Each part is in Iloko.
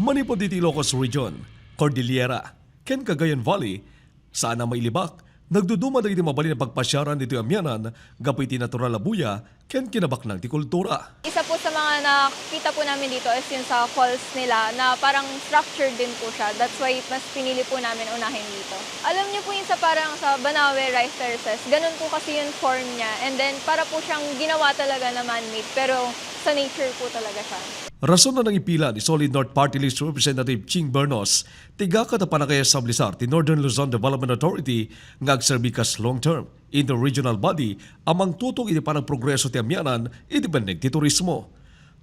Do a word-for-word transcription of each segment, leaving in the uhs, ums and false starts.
Manipud iti Ilocos Region, Cordillera, ken Cagayan Valley, saan a mailibak, nagduduma dagiti mabalin a pagpasiaran ditoy amianan gapu iti natural a buya ken kinabaknang ti kultura. Isa po sa mga nakita po namin dito is yung sa falls nila na parang structured din po siya. That's why mas pinili po namin unahin dito. Alam niyo po yung sa parang sa Banawe Rice Terraces, ganun po kasi yung form niya. And then para po siyang ginawa talaga na man-made pero sa nature po talaga siya. Rason na nangipila ni Solid North Party List Representative Ching Bernos ti gakat a panakaestablisar ti Northern Luzon Development Authority nga agserbi kas long-term interregional body a mangtutog iti panagprogreso ti amianan iti benneg ti turismo.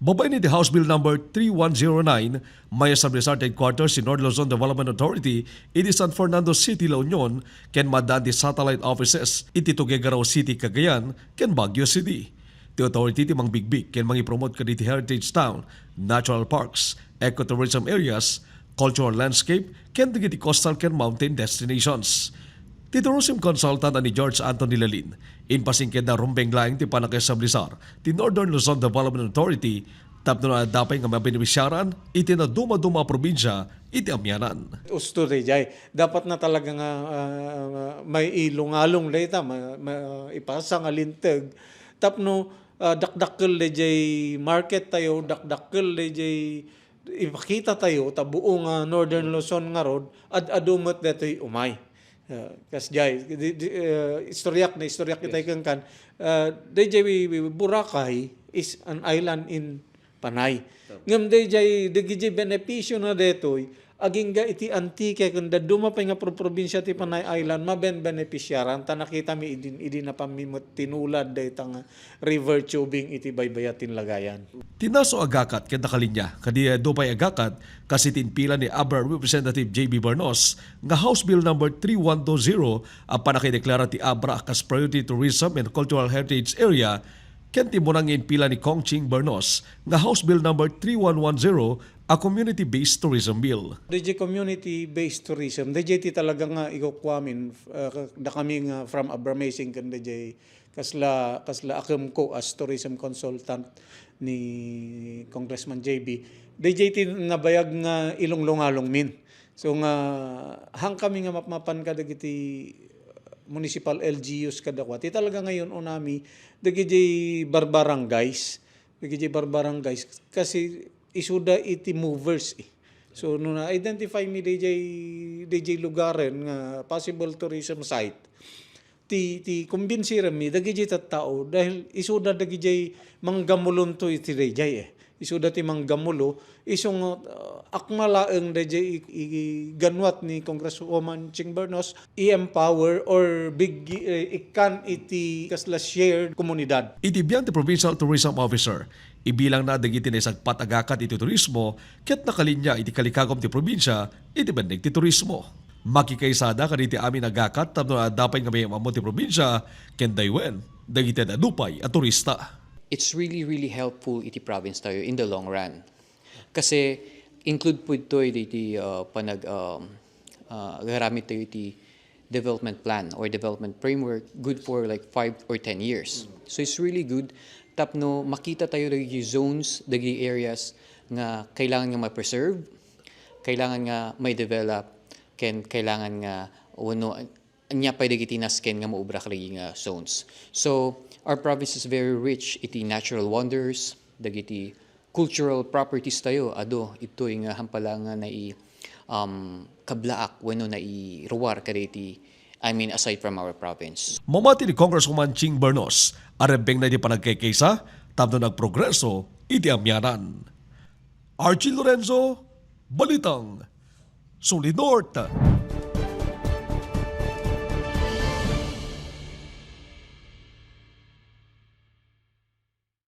Babaen iti House Bill Number three one zero nine, maestablisar ti headquarters ti North Luzon Development Authority iti San Fernando City, La Union, ken maddaan ti satellite offices iti Tuguegarao City, Cagayan, ken Baguio City. Ti authority ti mangbigbig ken mangipromote kadagiti heritage town, natural parks, ecotourism areas, cultural landscape, ken dagiti coastal ken mountain destinations. Ti tourism consultant a ni George Anthony Lalin, impasingked a rumbeng laeng ti panakaestablisar ti Northern Luzon Development Authority tapno adda pay nga mabenepisiaran iti nadumaduma a probinsia iti amianan. Usto daydiay. Dapat na talaga nga ah, mailungalong dayta, ma, ma, ipasa nga linteg tapno ah, dakdakkel daydiay market tayo, dakdakkel daydiay ipakita tayo ta buo nga Northern Luzon ngarud, ad-adu met daytoy umay. Ah, kasdiay, di, di, ah, istoryak na istoryak itay kenkan. Ah, daydiay Boracay is an island in Panay. Ngem daydiay dagiti benepisio na daytoy, agingga iti Antique ken dadduma pay nga pro-, probinsia ti Panay Island, mabenbenepisiaran ta nakitami idi, idi napammi met tinulad dayta nga river tubing iti baybayat ti Lingayen. Ti naso a gakat ket nakalinya kadi adu pay a gakat kas iti impila ni Abra Representative J B Bernos nga House Bill Number three one two zero a panakaideklara ti Abra kas Priority Tourism and Cultural Heritage Area ken ti umuna nga impila ni Cong Ching Bernos nga House Bill Number three one one zero a Community-Based Tourism Bill. Daydiay community-based tourism, daydiay ti talaga nga ikukuamin, ah, dakami nga from Abramesing ken daydiay kasla, kasla akemko as tourism consultant ni Congressman J B. Daydiay ti nabayag nga ilunglungalongmin. So nga, hangkami nga mapmapan kadagiti municipal L G Us kadakuada. Ti talaga nga inunami, dagiti barbarangays. Dagiti barbarangays, kasi isuda iti movers eh. So, no na-identify mi daydiay, daydiay lugaren nga possible tourism site, ti, ti kumbinsiremmi dagiti tattao dahil isuda dagiti manggamulonto iti daydiay eh. Isuda ti manggamulo, isu nga, ah, akma laeng daydiay i-, i-, iganuat ni Congresswoman Ching Bernos, i-empower or big, eh, ikkan iti kasla shared komunidad. Iti biag ti Provincial Tourism Officer, ibilangna dagiti naisagpat a gakat iti turismo ket nakalinya iti kalikagum ti probinsia iti benneg ti turismo. Makikaisada kadagiti amin a gakat tapno adda pay nga mayam-ammo ti probinsia ken daywen dagiti ad-adu pay a turista. It's really, really helpful iti province tayo in the long run. Kasi include po ito iti ah, panag ah, ah, agaramid tayo iti development plan or development framework good for like five or ten years. So it's really good tapno makita tayo dagiti zones, dagiti areas nga kailangan nga ma-preserve, kailangan nga ma-develop, ken kailangan nga wenno ania pay dagiti nasken nga maubra kadagiti nga zones. So our province is very rich iti natural wonders, dagiti cultural properties tayo, adu, itoy nga hampala nga nai, um, kablaak wenno nairuar kadagiti, I mean, aside from our province. Mamati ni Congresswoman Ching Bernos a rebbengna iti panagkaykaysa tapno nagprogreso iti amianan. Archie Lorenzo, Balitang Solid North.